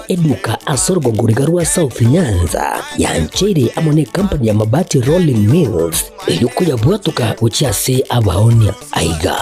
Eduka ase orogongo riga rwa South Nyanza yancheire amo necompany ya Mabati Rolling Mills erio koyabwatoka gochia ase abaonia. Aiga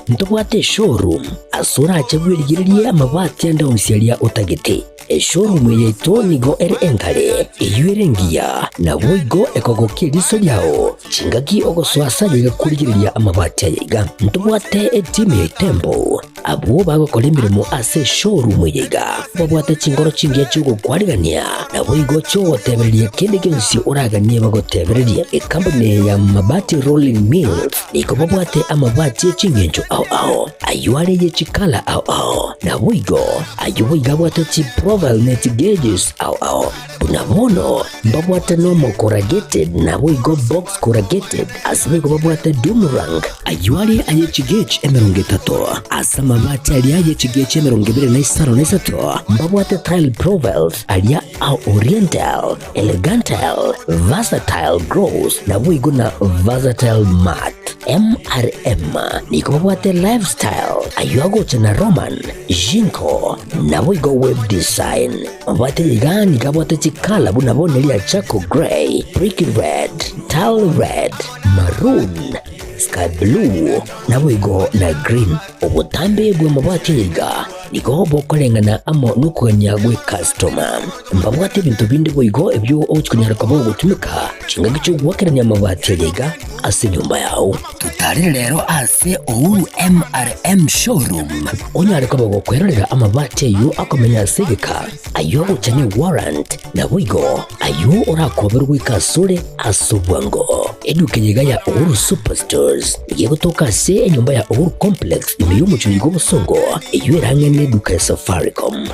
ntobwate eshowroom ase orache bwerigererie amabati ande onsi aria otagete. Eshowroom eye yaito nigo ere engare, eyio ere engiya, naboigo ekogokia eriso riao chingaki ogosoa ase ayaiga korigereria amabati ayaiga. Ntobwate etimu ya Itembo Abwo bagokora emeremo ase eshowroom eye iga babwate chinkoro chingiya chi'ogokwarigania, naboigo chi'ogotebereria kende gionsi oraganie bagotebererie. Ekampuni eye ya Mabati Rolling Mills nigo babwate amabati e chingencho ao ao, ayio are ye chikala ao ao, naboigo ayio boigo abwate chiprofile ne chigauges ao ao. Buna bono mbabwate normal corrugated naboigo box corrugated, ase boigo babwate doom rank, ayio are aye chigauge 30, ase amabati aria aye chigauge 23 mbabwate tile profiles aria a oriental, elegantile, versatile gloss naboigo na versatile matte. MRM nigo babwate lifestyle, ayio agocha na Roman, Jinko, naboigo web design. Mabwate iga nigo abwate chikala buna bono eria charcoal grey, brick red, tile red, maroon, sky blue, naboigo na green. Obotambe bw'amabati aya iga nigo bokoreng'ana amo nokogania gw'ekastoma. Mbabwate ebinto binde boigo ebio ogochia konyara koba ogotumeka chingaki chi'ogoakerania amabati aya iga ase enyomba yao. Totarere rero ase Uhuru MRM Showroom onyare koba gokwerorera amabati ayio akomenya ase egeka, ayio agocha ne warrant, naboigo ayio orakoberwe goika asore ase obwango. Eduka eye iga ya Uhuru Superstores nigo egotoka ase enyomba ya Uhuru Complex ime y'omochie oiga obosongo, eyio ere ang'e neduka ya Safaricom.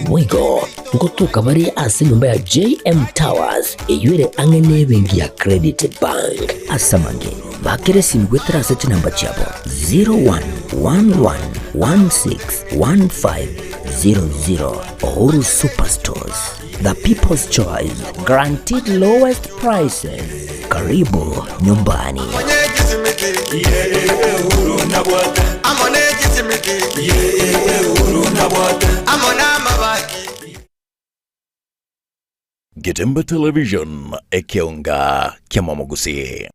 Boigo ngotoka bare ase enyomba ya JM Towers eyio ere ang'e nebenki ya Credit Bank. Ase amange, bakera esimi goetera ase chinamba chiabo 0111161500. Uhuru Superstores, the people's choice, guaranteed lowest prices. Karibu nyumbani. Getembe Television, ekeonga ki'amamogusii.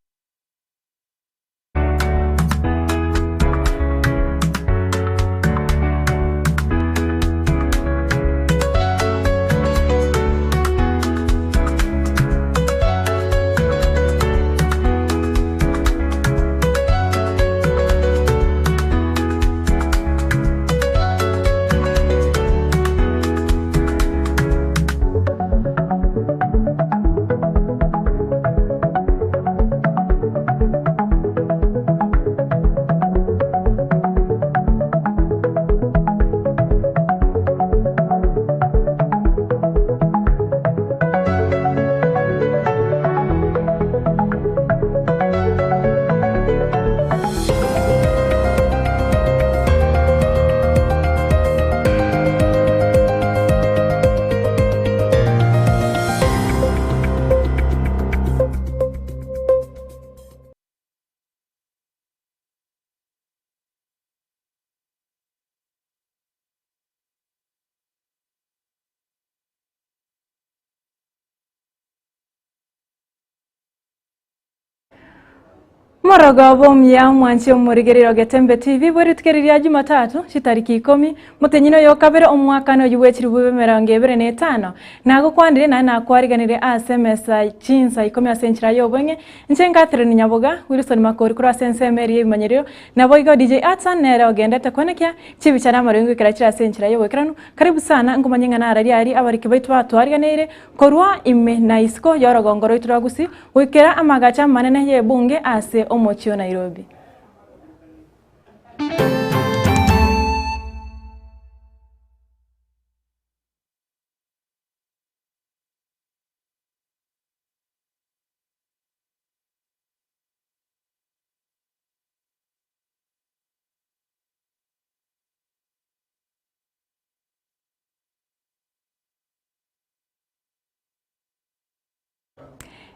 Morogoba omuya omwanchi omorigereria o Getembe TV bwe rituko eri ria Jumatatu chitariki ikomi motenyene oyo okabere omwakani oyio bwe chilifu 25 nagokwanire naye nakwariganire ase emesa chinsa ikomi ase enchera y'obweng'e inche Catherine Nyaboga Wilson Makori korwa ase ensemo eria y'ebimanyerio naboigo DJ Atsan nere ogendete koenekia chibicha na amarengo ekero chire ase enchera y'oboikeranu karibu sana nkomanye ng'a nararia aria abariki baito batwariganeire Korwa ime na isiko y'orogongo rwaito rwa Gusii goikera amagacho amanene y'ebunge ase omochie o Nairobi.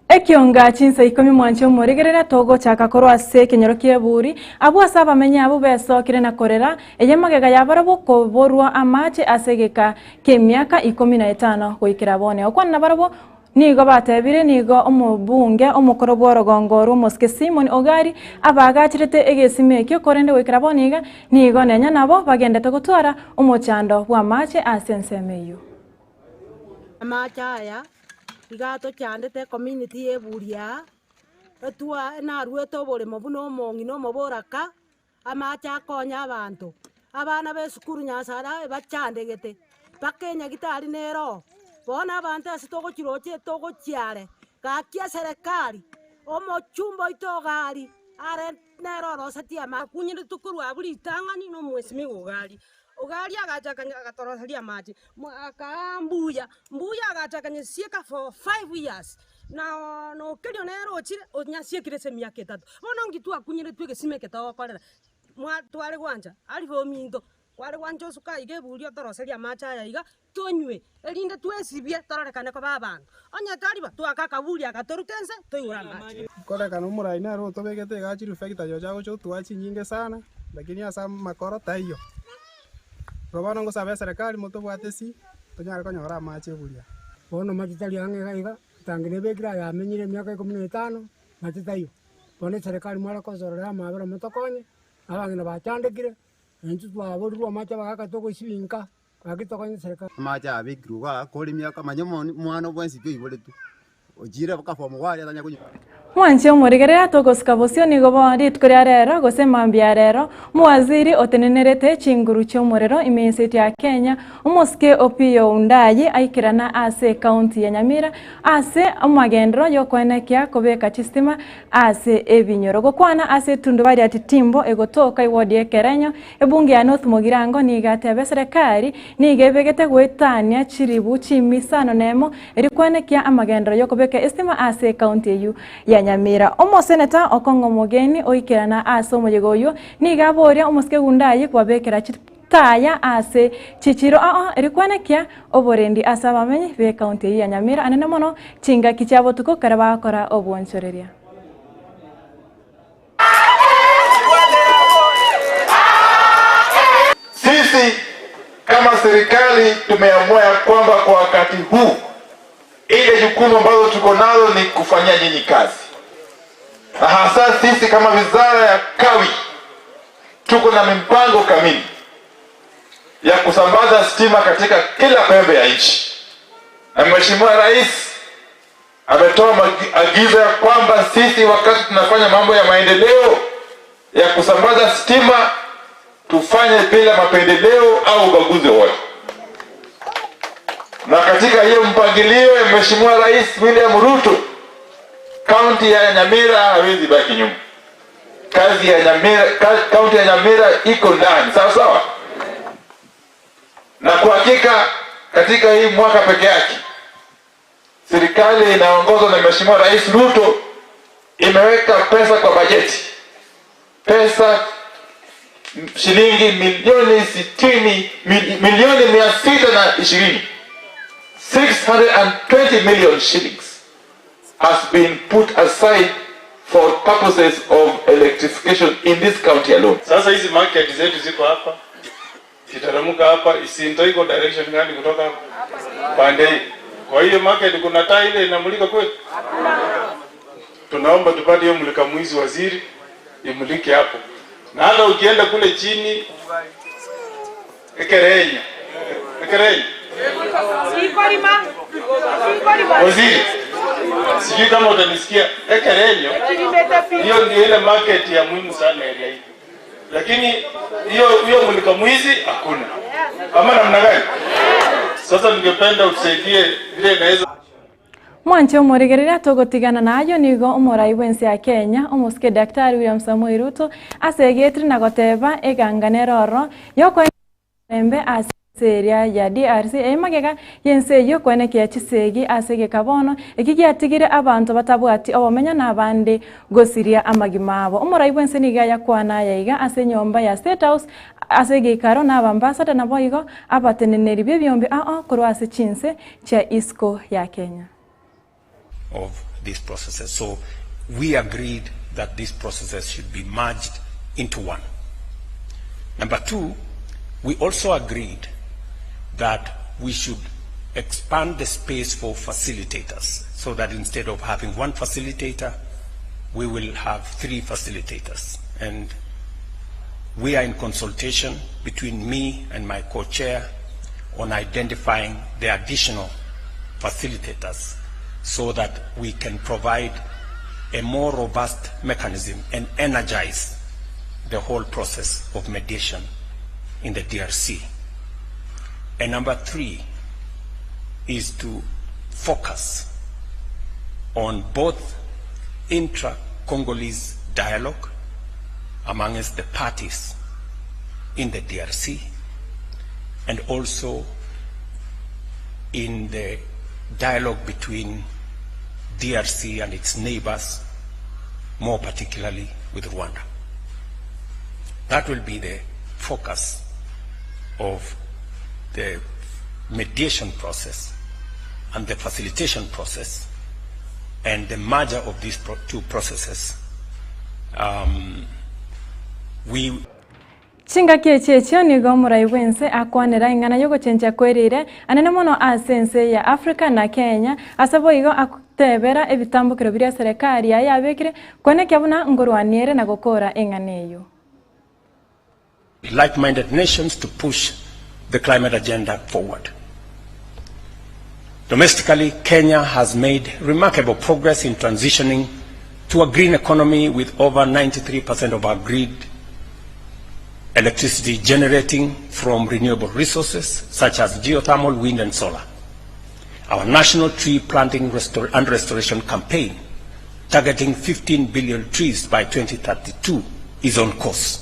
Ekionga chinsa ikomi mwanche omorigerera togochaka korwa ase ekenyoro ki'eburi, abwo ase abamenyi abwo besokire na korera, eye magega yabarabwo koborwa amache ase egeka ki'emiaka ikomi na etano goikera bono. Okwana nabarabwo nigo batebire nigo omobunge omokoro bw'orogongo orwo omosike Simon Ogari abaagacherete egesima ekio korende goikera bono iga nigo nenya nabo bagendete gotwara omochando bw'amache ase ensemo eyio. Amache aya iga atochandete ecommunity ya eburi aa, etwa naruete oboremo buna omong'ina omoboraka, amache akonye abanto, abana ba esukuru Nyasae ebachandegete, mpaka enyagitari nere oo, bono abanto ase togochiroche togochiare, gaki eserekari, omochumba oito iga aria, are nere orosetie amache. Akunyire tokorwa abwo ritang'ani na omwesimigwa Ogari. Ogari agacha agatoroseria amache, akaa mbuya, mbuya agacha akanyesieka for five years, na okerio nere ochire onyasiekire ase emiaka etato. Bono nki twakunyeretwe egesima eke togokorera? Mwa tware gwancha aribo ominto, kware gwancha osuke aiga eburi otoroserie amache aya iga, tonywe, erinde twesibie tororekane koba abanto. Onye tari bo, twake akaburi aka torute inse, toigure amache. Korekana omorai nere otobegete iga chirifekita chiocha agocha otoa chinyinge sana, lakini ase amakoro taiyo. Igo bono ngosaba eserekari motobwate esi, tonyare konyora amache buya. Bono mache tari ang'e iga iga, etangi nebekire aye amenyire emiaka ikomi na etano, mache taiyo. Bono eserekari mware kosorora amabera motokonye, abang'ina bachandekire, intwe twaborirwe amache abagaka togoisibinka. Gaki tokonye serikali. Amache abekirwe igaa kore emiaka manya omwana bwensi pi oiboretwe, ochire mpaka form one atanya konywa. Mwanche omorigereria togosuka bosio nigo bo rituko ria rero gose mambia ya rero Omowaziri otenenerete chinguru chi'omorero ime y'enseti ya Kenya omosike Opiyo Wandayi aikerana ase ekaunti ya Nyamira ase amagenderero y'okoenekia kobeka chistima ase ebinyoro. Gokwana ase etundubari ya Titimbo egotoka eward ya Ekerenyo Ebunge ya North Mugirango nigo ateba eserekari nigo ebegete goetania chiribu chimisano nemo erio koenekia amagenderero yokobeka estima ase ecounty eyio ya Nyamira. Omoseneta Okong'o Omogeni oikerana ase omoyega oyio nigo aboria omosike Gundayi kobabekera chitaya ase chichiro ao erio koenekia oborendi ase abamenyi be ecounty eyio ya Nyamira anene mono chingaki chia botuko ekero bagokora obwonchoreria. Sisi kama serikali tumeamua ya kwamba kwa wakati huu ile jukumu ambazo tuko nalo ni kufanyia nyinyi kazi, na hasa sisi kama wizara ya Kawi tuko na mipango kamili ya kusambaza stima katika kila pembe ya nchi, na Mheshimiwa Rais ametoa agizo ya kwamba sisi wakati tunafanya mambo ya maendeleo ya kusambaza stima tufanye bila mapendeleo au ubaguzi wowote. Na katika hiyo mpangilio ya Mheshimiwa Rais William Ruto, kaunti ya Nyamira hawezi baki nyuma. Kazi ya Nyamira, kaunti ya Nyamira iko ndani, sawa sawa. Na kwa hakika katika hii mwaka peke yake serikali inaongozwa na Mheshimiwa Rais Ruto imeweka pesa kwa bajeti, pesa shilingi milioni sitini, milioni 620, 620 million shillings has been put aside for purposes of electrification in this county alone. Sasa hizi market zetu ziko hapa, kiteremka hapa, Isinto iko direction gani kutoka hapa? Pande hii. Kwa hiyo market kuna taa ile inamulika kwetu? Tunaomba tupate hiyo mulika mwizi waziri imulike hapo. Na hata ukienda kule chini Ekerenya. Ekerenya. Waziri, sijui kama utanisikia. Ekerenyo hiyo ndio ile market ya muhimu sana area hii, lakini hiyo hiyo mulika mwizi hakuna, ama namna gani? Sasa ningependa utusaidie vile inaweza Mwanche omorigereria togotigana nayo nigo omorai bwensi ya Kenya omosike Daktari William Samoei Ruto ase egetire na goteba egangane roro yokoembe ase area ya DRC emagega yense eyio kwenekia chisegi ase egeka eki giatigire abanto batabwati obomenya na abande gosiria amagima abo. Omorai bwense nigo yakwana yaiga ase enyomba ya State House ase egeikaro na abambasada nabo igo abateneneri b'ebiombe ao korwa ase chinse chia isiko ya Kenya. Of these processes. So we agreed that these processes should be merged into one. Number two, we also agreed that we should expand the space for facilitators so that instead of having one facilitator, we will have three facilitators. And we are in consultation between me and my co-chair on identifying the additional facilitators so that we can provide a more robust mechanism and energize the whole process of mediation in the DRC. And number three is to focus on both intra-Congolese dialogue amongst the parties in the DRC and also in the dialogue between DRC and its neighbors, more particularly with Rwanda. That will be the focus of the mediation process and the facilitation process and the merger of these pro two processes. Um, we Chingaki echi echio nigo omorai bw'ense akwanera ing'ana y'ogochenchia kwerire anene mono ase ense ya Africa na Kenya, ase boigo atebera ebitambokero biria eserekari yaye yabekire koenekia buna ngorwania ere na gokora eng'ana eyio. Like-minded nations to push the climate agenda forward. Domestically, Kenya has made remarkable progress in transitioning to a green economy with over 93% of our grid electricity generating from renewable resources such as geothermal, wind and solar. Our national tree planting restor and restoration campaign, targeting 15 billion trees by 2032, is on course.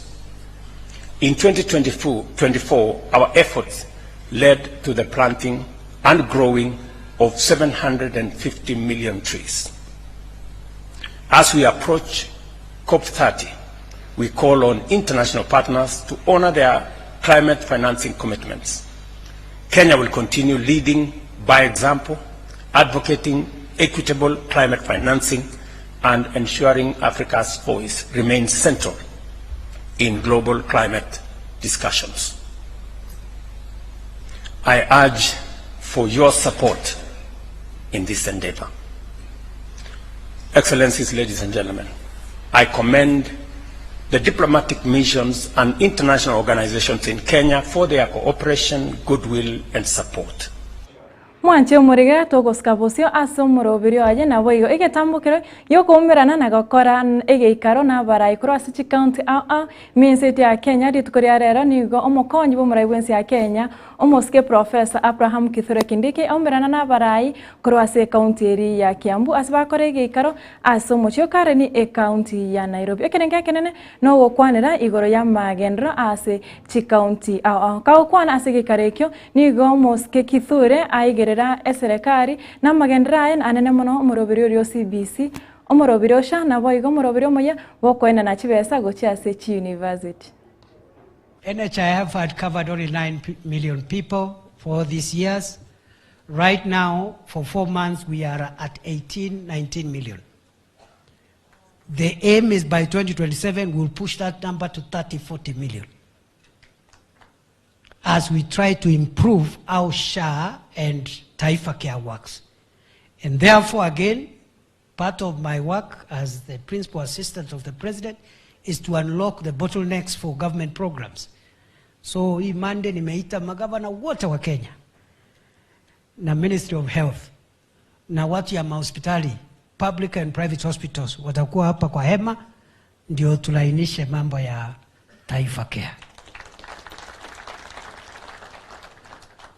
In 2024, our efforts led to the planting and growing of 750 million trees. As we approach COP30, we call on international partners to honor their climate financing commitments. Kenya will continue leading by example, advocating equitable climate financing and ensuring Africa's voice remains central in global climate discussions. I urge for your support in this endeavor. Excellencies, ladies and gentlemen, I commend the diplomatic missions and international organizations in Kenya for their cooperation, goodwill, and support. Mwanche omorige togosika bosio ase omoroberio aye naboigo egetambokero giokoumerana na gokora egeikaro na abarai korwa ase chikaunti ao ao ime ense yaito ya Kenya rituko ria rero nigo omokonyi bw'omorai bw'ense ya Kenya omosike Professor Abraham Kithure Kindiki aumerana na abarai korwa ase ekaunti eria ya Kiambu ase bakora egeikaro ase omochie o Karen ekaunti ya Nairobi. Ekerengo ekenene nogokwanera igoro y'amagenderero ase chikaunti ao ao. Kagokwana ase egeikaro ekio Nigo omosike Kithure aigerera eserekari na amagenderero aye anene mono omoroberi oria o CBC, omoroberi o SHA naboigo omoroberi omoyia bw'okoenana chibesa gochia ase chiyunivasiti. NHIF had covered only 9 million people for all these years. Right now, for four months, we are at 18, 19 million. The aim is by 2027, we'll push that number to 30, 40 million. As we try to improve how SHA and Taifa Care works. And therefore, again, part of my work as the principal assistant of the president is to unlock the bottlenecks for government programs. So hii Monday nimeita magavana wote wa Kenya na Ministry of Health na watu ya mahospitali public and private hospitals watakuwa hapa kwa hema, ndio tulainishe mambo ya Taifa Care.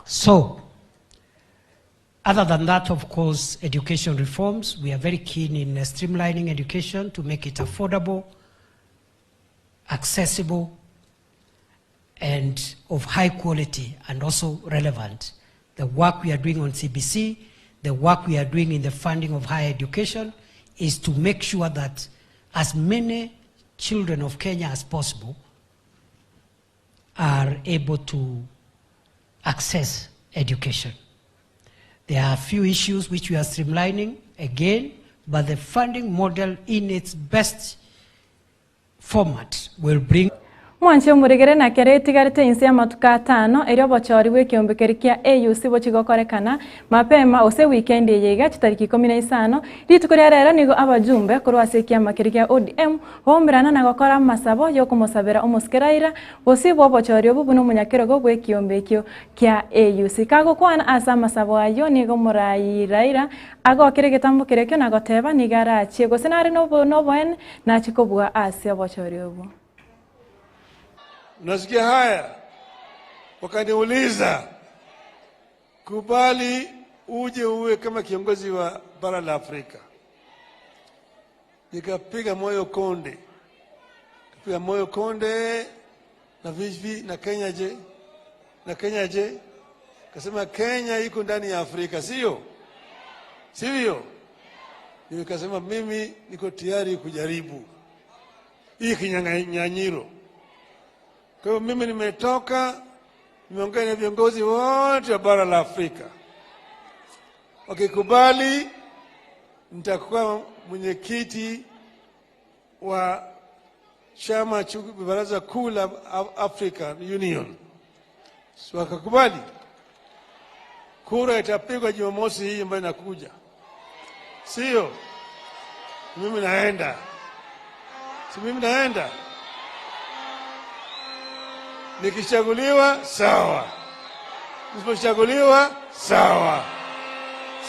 So other than that, of course, education reforms. We are very keen in streamlining education to make it affordable, accessible, and of high quality and also relevant. The work we are doing on CBC, the work we are doing in the funding of higher education is to make sure that as many children of Kenya as possible are able to access education. There are a few issues which we are streamlining, again, But the funding model in its best format will bring. Mwanche omoregere na kera etigarete inse y'amatuko atano, erio obochori bw'ekeombe keria kia AUC bochie gokorekana mapema gose weekend eye iga chitariki ikomi na isano. Rituko ria rero nigo abajumbe korwa ase ekiama keria kia ODM baumerana na gokora amasabo yokomosabera omosike Raila bosio bw'obochori obwo buna omonyakerogo bw'ekiombe ekio kia AUC. Kagokwana ase amasabo ayio nigo omoraai Raila Agokire egetambo keria ekio na goteba, Nigo arachie, gose nare noboene, nachie kobua ase obochori obwo. Unasikia haya? Wakaniuliza, kubali uje uwe kama kiongozi wa bara la Afrika. Nikapiga moyo konde, kapiga moyo konde na vipi na Kenya je? Na Kenya je? Kasema Kenya iko ndani ya Afrika, sio sivyo? Nikasema mimi niko tayari kujaribu hii kinyang'anyiro. Kwa hiyo mimi nimetoka, nimeongea na viongozi wote wa bara la Afrika, wakikubali nitakuwa mwenyekiti wa chama cha baraza kuu la African Union. Si wakakubali? Kura itapigwa Jumamosi hii ambayo inakuja, sio? Mimi naenda, si mimi naenda. Nikichaguliwa sawa, nisipochaguliwa sawa,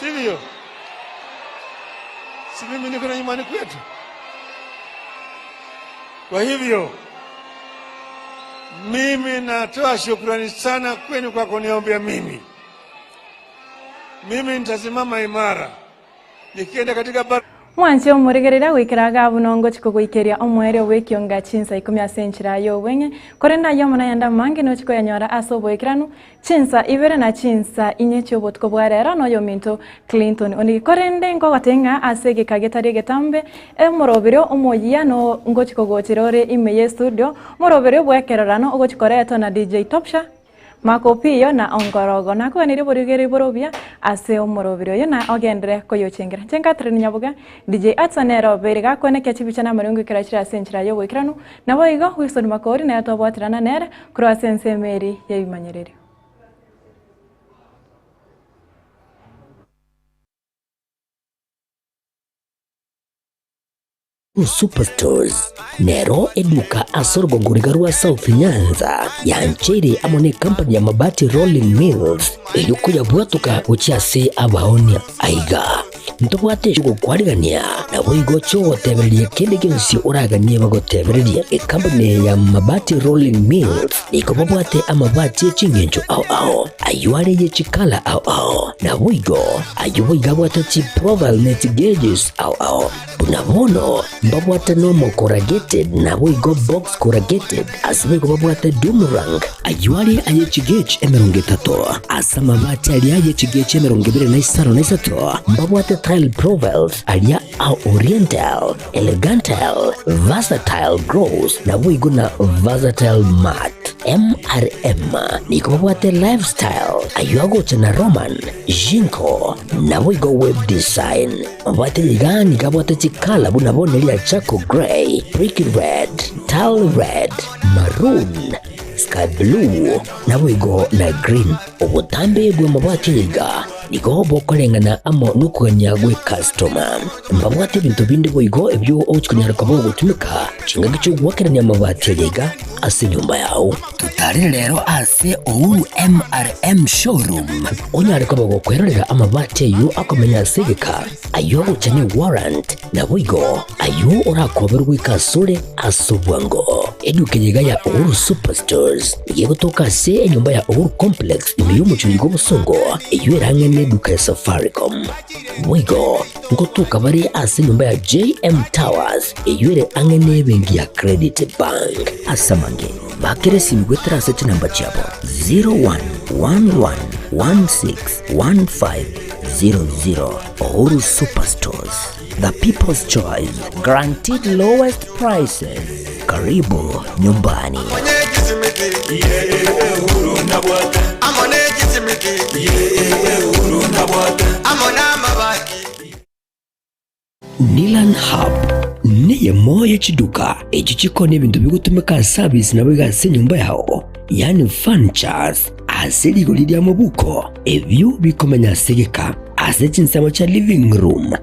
sivyo? Si mimi niko na nyumbani kwetu. Kwa hivyo mimi natoa shukrani sana kwenu kwa kuniombea mimi. Mimi nitasimama imara nikienda katika bara Mwanche omorigereria goikera iga buna ngochia kogoikeria omoerio bw'ekionga chinsa ikomi ase enchera y'obweng'e, korende ayio amo nayande amange nochia koyanyora ase oboikeranu chinsa ibere na chinsa inye chi'obotuko bwa rero noyominto Clinton Onigi. Korende nkogotebia ng'a ase egeka getari egetambe omoroberio omoyia no ngochia kogochera ore ime y'estudio, omoroberio bw'ekerorano ogochia koretwa na DJ Topsha, Makopiyo na Ongorogo. Nakoganirie oborigeri bore obuya ase omoroberi oyo na ogenderere koyochengera. Inche Catherine Nyaboga, DJ Atsa nere obeire gakwenekia chibicha na amariongo ekero achire ase enchera y'oboikeranu, naboigo Wilson Makori nere twabwaterana nere korwa ase ensemo eria y'ebimanyererio. Superstores nero eduka ase orogongo riga rwa South Nyanza yancheire amo ne company ya Mabati Rolling Mills eyio koyabwatoka gochia ase abaonia. Aiga ntobwate gokwarigania naboigo chiogotebereria kende gionsi oraganie bagotebererie. Ecompany ya Mabati Rolling Mills nigo babwate amabati echingencho ao ao ayio are ye chikala ao ao naboigo ayio boigo abwate chiprofile ne chigeges ao ao. Buna bono mbabwate nomo corrugated naboigo box corrugated, ase boigo babwate doomerang, ayio are aye chigech 30, ase amabati aria aye chigech 23, mbabwate tile profiles aria a oriental, elegantal, versatile gross, naboigo na versatile matte. MRM nigo babwate lifestyle, ayio agocha na Roman, Jinko, naboigo web design. Mabwate iga nigo abwate chikala buna bono eria charcoal grey, brick red, tile red, maroon, sky blue, naboigo na green. Obotambe bw'amabwate iga nigo bokoreng'ana amo nokogania gw'ecustoma. Mbabwate ebinto binde boigo ebio ogochia konyara koba ogotumeka chingaki chi'ogoakerania amabati aya iga ase enyomba yao. Totarere rero ase Uhuru MRM Showroom onyare koba gokwerorera amabati ayio akomenya ase egeka, ayio agocha ne warrant, naboigo ayio orakoberwe goika asore ase obwango. Eduka eye iga ya Uhuru Superstores nigo egotoka ase enyomba ya Uhuru Complex ime y'omochie oyo bw'obosongo, eyio ere ang'e neduka ya Safaricom. Boigo ngotoka bare ase enyomba ya JM Towers eyio ere ang'e nebenki ya Credit Bank. Ase amange, bakera esimi goetera ase chinamba chiabo 0111161500. Uhuru Superstores, the people's choice, guaranteed lowest prices. Karibu nyumbani. Island Hub neyemo ye chiduka echio chikoonia ebinto bigotumeka ase service naboigo ase enyomba yao, yaani furnitures, ase rigori ria mobuko, ebio bikomenya ase egeka ase chinsemo chia living room.